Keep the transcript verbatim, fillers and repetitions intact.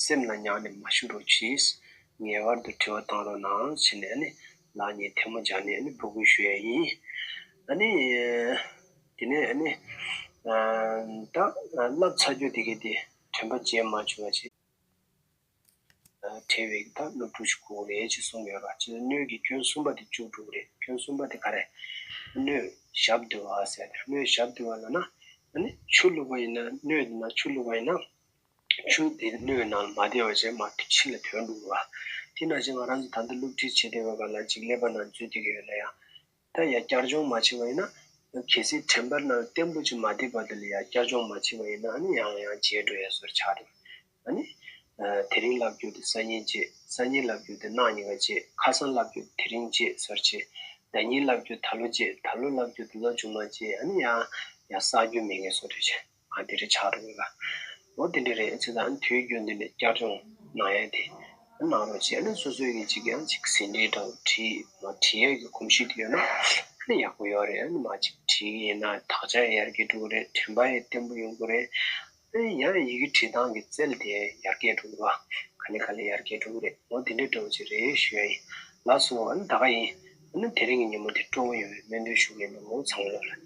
སེམས་ལ་ཉར་ནས་མ་བཞུགས་རོགས་གྱིས། ངེས་པར་དུ་དྲི་བ་བཏང་རོགས་གནང་ཟེར་ནས་ཨ་ནི་ལག་གཉིས་ཐལ་མོ་སྦྱར་ནས་ཨ་ནི་འབོད་སྐུལ་ཞུ་ཡ་ཡིན། ཨ་ནི་དེ་ནས་ཨ་ནི་ད་བསླབ་ཚར་རྒྱུ་དེ་གས་དེ་དྲན་པ་བརྗེད་མ་བྱུང་བ་བྱས། བྲལ་བའི་ད་སློབ་ཕྲུག་ཞིག་དགོས་རེད་ཅེས་གསུངས་ཡོད་ར། ཅེས་སྣོད་ཀྱི་སྐྱོན་གསུམ་པ་དེ་བཅུག་འགྲོ་གི་རེད། སྐྱོན་གསུམ་པ་དེ་ག་རེ། སྣོད་ཞབས་བསྡུ་བ་ཟེར་ཏེ། སྣོད་ཞབས་བསྡུ་བ་ལབ་ན་ཨ་ནི་ཆུ་བླུགས་པ་ཡིན་ན། སྣོད་དེ་ནང་ཆུ་བླུགས་པ་ཡིན་ན་ཆུ་དེ་སྣོད་ནང་མ་བསྡད་པ་བྱས་མར་ཕྱི་ལ་ཐོན་འགྲོ་གི་ར། དེ་ནང་བཞིན་ང་རང་ཚོ་ད་ལྟ་སློབ་ཁྲིད་བྱེད་བསྡད་པའི་སྐབས་ལ་ཅིག་ཀླད་པ་ནང་འཛུལ་བསྡད་ཀྱི་ཡོད་ན་ཡང་། ད་ཡར་བསྐྱར་སྦྱོང་མ་བྱས་པ་ཡིན་ན། གལ་སྲིད་དྲན་པ་ནང་བརྟན་པོ་ཅིག་མ་བསྡད་བར་དུ་ལ་ཡར་བསྐྱར་སྦྱོང་མ་བྱས་པ་ཡིན་ན་ཨ་ནི་ཡང་ཡང་བརྗེད་འགྲོ་ཡ་བཟོ་འདྲ་ཆགས་འགྲོ། ཨ་ནི། དེ་རིང་བསླབ་རྒྱུ་དེ་སང་ཉིན་བརྗེད། སང་ཉིན་བསླབ་རྒྱུ་དེ་གནངས་ཉིན་ཀ་བརྗེད། ཁ་སང་བསླབ་རྒྱུ་དེ་དེ་རིང་བརྗེད་བཟོ་འདྲ་བྱས། ཟླ་ཉིན་བསླབ་རྒྱུ་ད་ལོ་བརྗེད། ད་ལོ་བསླབ་རྒྱུ་དེ་ལོ་མཇུག་མ་བརྗེད། ཨ་ནི་ཡང་ཡང་བསགས་རྒྱུ་མེད་མཁན་བཟོ་འདྲ་བྱས། ཨ་དེ་འདྲ་ཆགས་འགྲོ་གི་ལ། འོ་དེ་འདྲ་རེད། བྱས་ཙང་ཨ་ནི་དུས་རྒྱུན་དུ་ནས་བསྐྱར་སྦྱོང་གནང་ཡ་དེ་གནང་རོགས་བྱས། ཨ་ནི་སོ་སོའི་གི་ཅིག་ཡང་ཅིག་ཟིན་བྲིས་འདྲ་བོ་བྲིས་མ་བྲིས་ཡ་གི་གོམས་གཤིས་དེ་ཡོད་ན་ཨ་ནི་ཡག་པོ་ཡོད་རེད། ཨ་ནི་མ་ཅིག་བྲིས་ཡིན་ན་དག་ཆ་ཡར་རྒྱས་འགྲོ་གི་རེད། དྲན་པ་ཡང་བརྟན་པོ་ཡོང་གི་རེད། ཨ་ནི་ཡང་ཡི་གེ་བྲིས་སྟངས་ཀྱི་རྩལ་དེ་ཡར་རྒྱས་འགྲོ་གི་རེད་བ། ག་ལེ་ག་ལེ་ཡར་རྒྱས་འགྲོ་གི་རེད། འོ་དེ་འདྲ་འདྲ་བོ་ཅིག་རེད་ཞུ་ཡ་ཡིན། ལགས་སོ། ཨ་ནི་ད་ག་ཡིན། ཨ་ནི་དེ་རིང་གི་ཉིན་མོ་དེ་སྤྲོ་བོ་ཡོང་བའི་སྨོན་འདུན་ཞུ་གི་ཡིན། འོ་ཚང་མ་ལ།